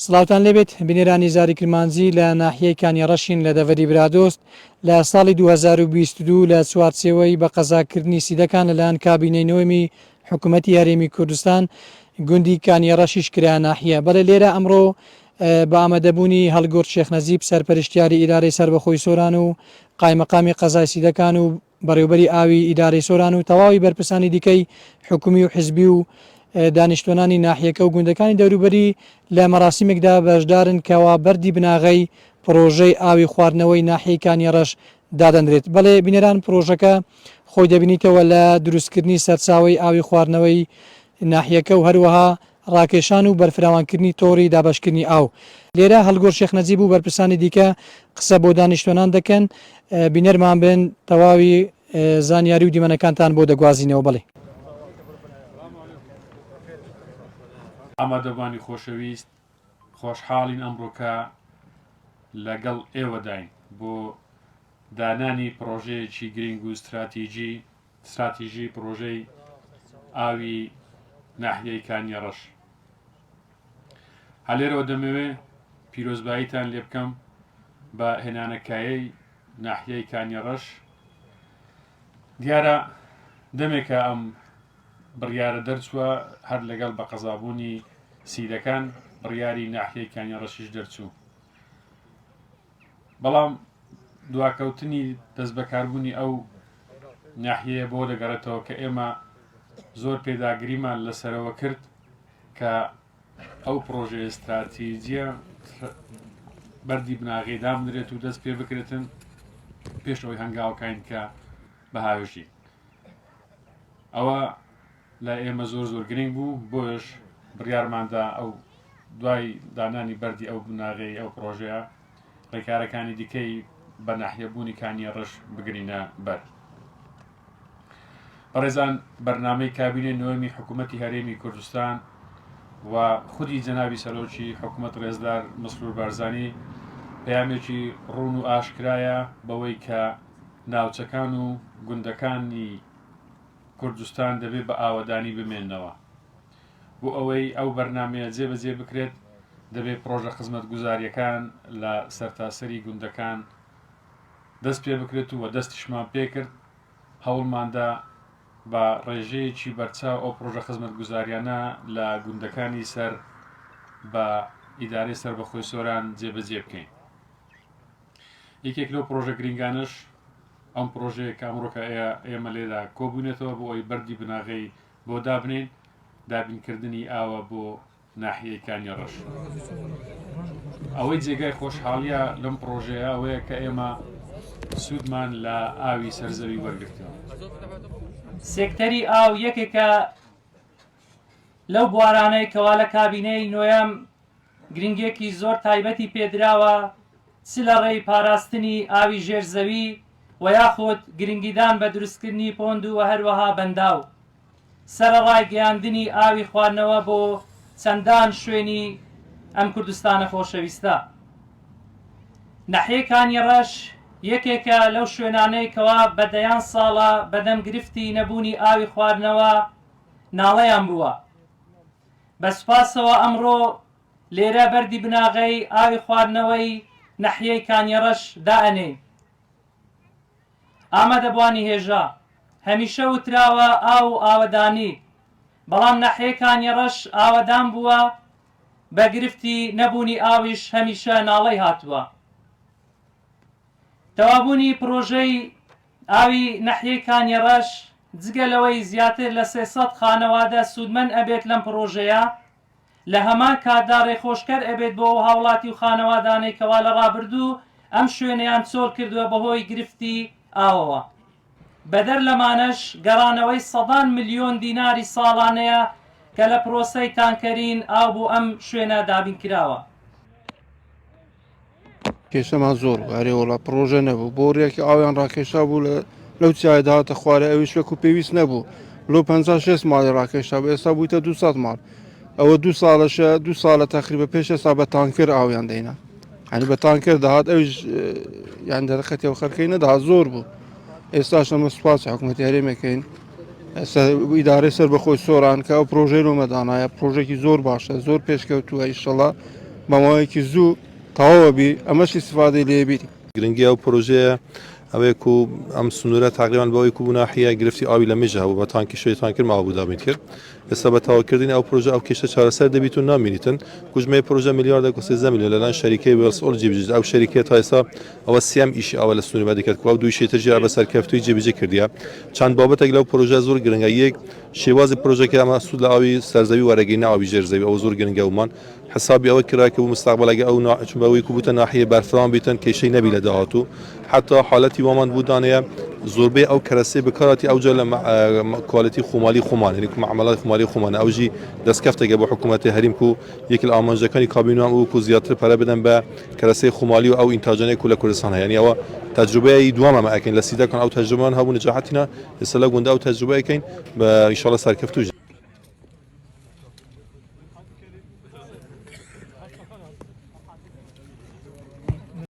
سڵاوتان لێبێت بینەرانی زاری کرمانجی لە ناحیەی کانیەڕەشین لە دەڤەری برادۆست لە ساڵی 2022 لە چوارچێوەی بە قەزاکردنی سیدەکان لەلایەن کابینەی نۆیەمی حکوومەتی هەرێمی کوردستان گوندی کانیەڕەشیش کرا ناحیە بەڵێ لێرە ئەمڕۆ بە ئامادەبوونی هەڵگورد شێخ نەجیب سەرپەرشتیاری ئیدارەی سەربەخۆی سۆران و قایمەقامی قەزای سیدەکان و بەڕێوبەری ئاوی ئیدارەی سۆران و تەواوی بەرپرسانی دیکەی حکومی و حزبی و دانیشتوانانی ناحیەکە و گوندەکانی دەوروبەری لە مەراسیمێکدا بەشدارن کەوا بەردی بناغەی پڕۆژەی ئاوی خواردنەوەی ناحیەی کانیەڕەش دادەنرێت. بەڵێ بینەران پڕۆژەکە خۆی دەبینیتەوە لە دروستکردنی سەرچاوەی ئاوی خواردنەوەی ناحیەکە و هەروەها ڕاکێشان و بەرفراوانکردنی تۆڕی دابەشکردنی ئاو. لێرە هەڵگورد شێخ نەجیب و بەرپرسانی دیکە قسە بۆ دانیشتوانان دەکەن، بینەرمان بن تەواوی زانیاری و دیمەنەکانتان بۆ دەگوازینەوە. بەڵێ. ئامادەبوانی خۆشەویست خۆشحاڵین ئەمڕۆ کە لەگەڵ ئێوەداین بۆ دانانی پڕۆژەیەکی گرنگ و ستراتیجی ستراتیژی پڕۆژەی ئاوی ناحیەی کانیەڕەش. هەر لێرەوە دەمەوێ پیرۆزباییتان لێ بکەم بە هێنانەکایەی ناحیەی کانیەڕەش. دیارە دەمێکە ئەم بڕیارە دەرچووە، هەر لەگەڵ بە قەزابوونی سیدەکان بڕیاری ناحیەی کانیەڕەشیش دەرچوو. بەڵام دواکەوتنی دەستبەکاربوونی ئەو ناحیەیە بۆ دەگەڕێتەوە کە ئێمە زۆر پێداگریمان لەسەرەوە کرد کە ئەو پرۆژەیە ستراتیجیە بەردی بناغەی دابنرێت و دەست پێ بکرێتن پێش ئەوەی هەنگاوەکانی کە بەهاوێژین ئەوە لای ئێمە زۆر زۆر گرنگ بوو، بۆیەش بڕیارماندا ئەو دوای دانانی بەردی ئەو بناغەی ئەو پڕۆژەیە ڕێکارەکانی دیکەی بە ناحیەبوونی کانیە ڕەش بگرینە بەر. بەڕێزان بەرنامەی کابینەی نۆیەمی حکوومەتی هەرێمی کوردستان و خودی جەنابی سەرۆکی حکوومەت ڕێزدار مەسرور بارزانی پەیامێکی ڕوون و ئاشکرایە بەوەی کە ناوچەکان و گوندەکانی کوردستان دەبێ بە ئاوەدانی بمێننەوە. بۆ ئەوەی ئەو بەرنامەیە جێبەجێ بکرێت، دەبێ پڕۆژە خزمەتگوزارییەکان لە سەرتاسەری گوندەکان دەست پێ بکرێت و دەستیشمان پێ کرد. هەوڵمان دا بە ڕێژەیەکی بەرچاو ئەو پڕۆژە خزمەتگوزارییانە لە گوندەکانی سەر بە ئیدارەی سەربەخۆی سۆران جێبەجێ بکەین. یەکێک لەو پڕۆژە گرینگانەش ئەم پڕۆژەیە کە ئەمڕۆکە ئێمە لێدا کۆبووینەتەوە بۆ ئەوەی بەردی بناغەی بۆ دابنێین، دابینکردنی ئاوە بۆ ناحیەی کانیەڕەش. ئەوەی جێگای خۆشحاڵییە لەم پڕۆژەیە ئەوەیە کە ئێمە سوودمان لە ئاوی سەرزەوی وەرگرتووە. سێکتەری ئاو یەکێکە لەو بوارانەی کەوا لە کابینەی نۆیەم گرنگیەکی زۆر تایبەتی پێدراوە چ لە ڕێی پاراستنی ئاوی ژێر زەوی و یاخود گرنگیدان بە دروستکردنی پۆند و هەروەها بەنداو سەرەڕای گەیاندنی ئاوی خواردنەوە بۆ چەندان شوێنی ئەم کوردستانە خۆشەویستە. ناحیەی کانیەڕەش یەکێکە لەو شوێنانەی کەوا بە دەیان ساڵە بەدەم گرفتی نەبوونی ئاوی خواردنەوە ناڵەیان بووە. بە سوپاسەوە ئەمڕۆ لێرە بەردی بناغەی ئاوی خواردنەوەی نەحیەی کانیەڕەش دائەنێین. ئامادەبوانی هێژا، هەمیشە وتراوە ئاو و ئاوەدانی، بەڵام ناحیەی کانیەڕەش ئاوەدان بووە، بە گرفتی نەبوونی ئاویش هەمیشە ناڵەی هاتووە. تەوابوونی پڕۆژەی ئاوی نەحیەی کانیەڕەش جگە لەوەی زیاتر لە 300 خانەوادە سوودمەند ئەبێت لەم پڕۆژەیە، لە هەمان کاتدا ڕێخۆشکەر ئەبێت بۆ ئەو هاوڵاتی و خانەوادانەی کەوا لە ڕابردوو ئەم شوێنەیان چۆڵ کردووە بەهۆی گرفتی ئاوەوە. بەدەر لەمانەش گەڕانەوەی سەدان ملیۆن دیناری ساڵانەیە کە لە پرۆسەی تانکەرین ئاو بۆ ئەم شوێنە دابینکراوە. کێشەمان زۆر بوو ئەرێ وەڵا پڕۆژە نەبوو بۆڕیەکی ئاویان ڕاکێشا بوو لە لەو چیایە دەهاتە خوارێ ئەویش وەکو پێویست نەبوو لۆ 50 شێست ماڵی ڕاکێشا بوو ئێستا بوویتە 200 ماڵ ئەوە دوو ساڵەشە دوو ساڵە تەقریبە پێش ئێستا بە تانکر ئاویان دەینا هەنی بە تانکر دەهات ئەویش یان دەرەقەتی ئەو خەرکەی نەدەهات زۆر بوو ئێستاش ئەمە سوپاسی حکوومەتی هەرێمەکەین ئیدارەی سەر بەخۆی سۆران کە ئەو پرۆژەی لۆمەدانایە پرۆژێکی زۆر باشە زۆر پێشکەوتووە ئیشەڵا. بە ماوەیەکی زوو تەواوە بی ئەمەش ئیستیفادەی لێ بیت. گرنگی ئەو پرۆژەیە ئەوەیە کو ئەم سنوورە تاقریبان بەوەی کو بوو ناحیە گرفتی ئاوی لە مێژە هەبوو بە تانکی شوێ تانکر ئاو بوو دابین کرد ئێستا بە تەواوکردنی ئەو پرۆژە ئەو کێشە چارەسەر دەبیت و نامینیتن کوژمەی پرۆژە ملیاردێک و 13 میلیۆن لەلایەن شەریکەی وێڵس ئۆل جێبەجێ ئەو شەریکەیە تا ئێستا ئەوە سیام ئیشی ئاوە لە سنووری بەدی کرد کو ئەو دوو ئیشی ترژی بە سەرکەفتووی جێبەجێ کردیە چەند بابەتێک لەو پرۆژە زۆر گرنگە یەک شێوازی پرۆژەکە ئەمە سوود لە ئاوی سەرزەوی وەرەگەی نە ئاوی ژێر زەوی ئەوە زۆر گرنگە ومان حسابی ئەوە کرا کە بۆ مستقبل ئەگەر ئەو نا چون بەوەی کو بوتە ناحیە بەرفراوان بیتن کێشەی نەبی لە داهاتوو حتا حالەتی وامان بوو دانەیە زۆربەی ئەو کەرەسەی بکاراتی ئەوجا لە quality خۆمالی خۆمان یعنی معاملات خۆمالی خۆمان ئەوژی دەستکەفتێکە بۆ حکوومەتی هەریم کو یەک لە ئامانجەکانی کابینەوە ئەو کو زیاتر پەرە بدەن بە کەرەسەی خۆمالی و ئەو ئینتاجانەی کو لە کوردستان هەیە یعنی ئەوە تەجروبەی دووەمە ئەمە ئەکەین لە سیدەکان ئەو تەجروبەمان هەبوو نجاحەتینا ئێستا لە گوندە ئەو تەجروبە ئەکەین بە ئینشاڵڵا سەرکەفتووش.